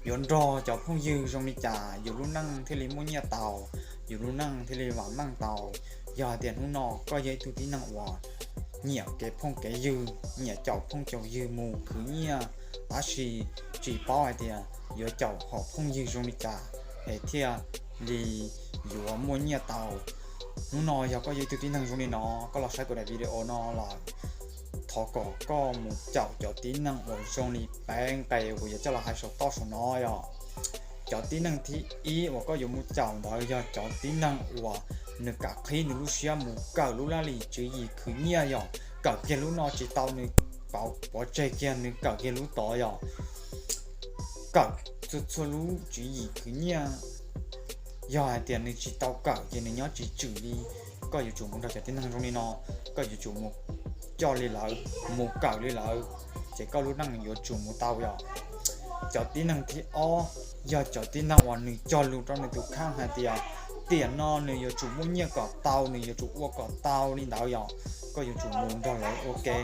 Yuav nrog cov phooj ywg zoo li cas yus lub neej thiaj li muaj nyiaj tau, yus lub neej thiaj li vam meej tau? Yog hais tias hnub no koj yog ib tug tib neeg uas nyiam kev phooj kev ywg, nyiam caum phooj caum ywg mus khwv nyiaj, tab sis tsis paub hais tias yuav caum hom phooj ywg zoo li cas es thiaj li yuav muaj nyiaj tau, hnub no yog koj yog ib tug tib neeg zoo li no, koj los saib kuv daim video no lawm, thov kom koj mus caum cov tib neeg uas zoo li peb nqe uas yuav coj los hais saum toj saum no yog. Cov tib neeg thib ib uas koj yuav mus caum ntawd yog cov tib neeg uas nws kam qhib nws lub siab mus kawm lub laj lim tswv yim khwv nyiaj yom, kawm kiag lub no tsis tau nws pauv pov tseg kiag nws kawm kiag lub tod yom, kawm txhua txhua lub tswv yim khwv nyiaj. Yog hais tias nws tsis tau kawm ces nws nyob tsis tswm li. Koj yuav tsum mus nrog cov tib neeg zoo li no, koj yuav tsum mus coj li lawv, mus kawm li lawv, ces koj lub neej yuav tsum mus tau yom. Cov tib neeg thib ob yog cov tib neeg uas nws cog lus rau nws tus kheej hais tias tiam no nws yuav tsum muaj nyiaj kom tau, nws yuav tsum ua kom tau li ntawd yom. Koj yuav tsum mus nrog lawv ua ke,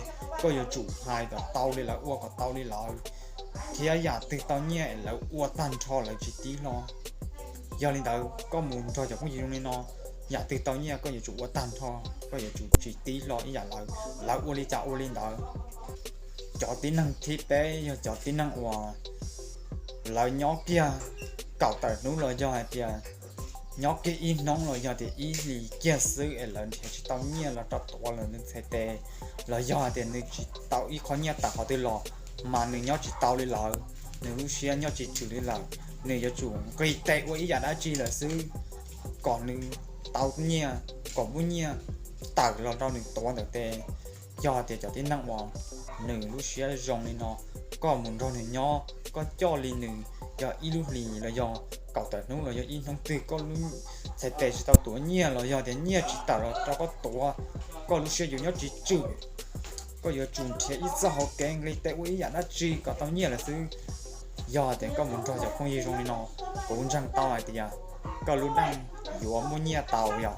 koj yuav tsum hais kom tau li lawv, ua kom tau li lawv, thiab yam twg tau nyiaj es lawv ua tag nrho lawv tsis tib hlo. Yog li ntawd koj mus nrog cov phooj ywg zoo li no, yam twg tau nyiaj koj yuav tsum ua tag nrho, koj yuav tsum tsis tib hlo ib yam lawv, lawv ua li cas ua li ntawd. Cov tib neeg thib peb yog cov tib neeg uas lawv nyob kiag kaum tawm hnub los yog hais tias nyob kiag ib hnub los yog tias ib hlis kiag xwb es lawv nrhiav tsis tau nyiaj los rau tuav lawv txhais tes, los yog hais tias nws tsis tau ib qho nyiaj tawm qhov twg los, mas nws nyob tsis tau li lawm, nws lub siab nyob tsis tswm li lawm, nws yuav tsum nqis tes ua ib yam dab tsi lawm xwb kom nws tau nyiaj, kom muaj nyiaj tawm los rau nws tuav ntawm tes. Yog tias cov tib neeg uas nws lub siab zoo li no, koj mus nrog nws nyob, koj coj li nws yog ib lub hlis los yog kaum tawm hnub los yog ib hnub twg koj lub txhais tes tsis tau tuav nyiaj los yog tias nyiaj tsis tawm los rau koj tuav, koj lub siab yuav nyob tsis tswm. Koj yuav tsum nrhiav ib txoj hauv kev nqis tes ua ib yam dab tsi kom tau nyiaj lawm xwb. Yog tias koj mus nrog cov phooj ywg zoo li no, kuv ntseeg tau hais tias koj lub neej yuav muaj nyiaj tau yom.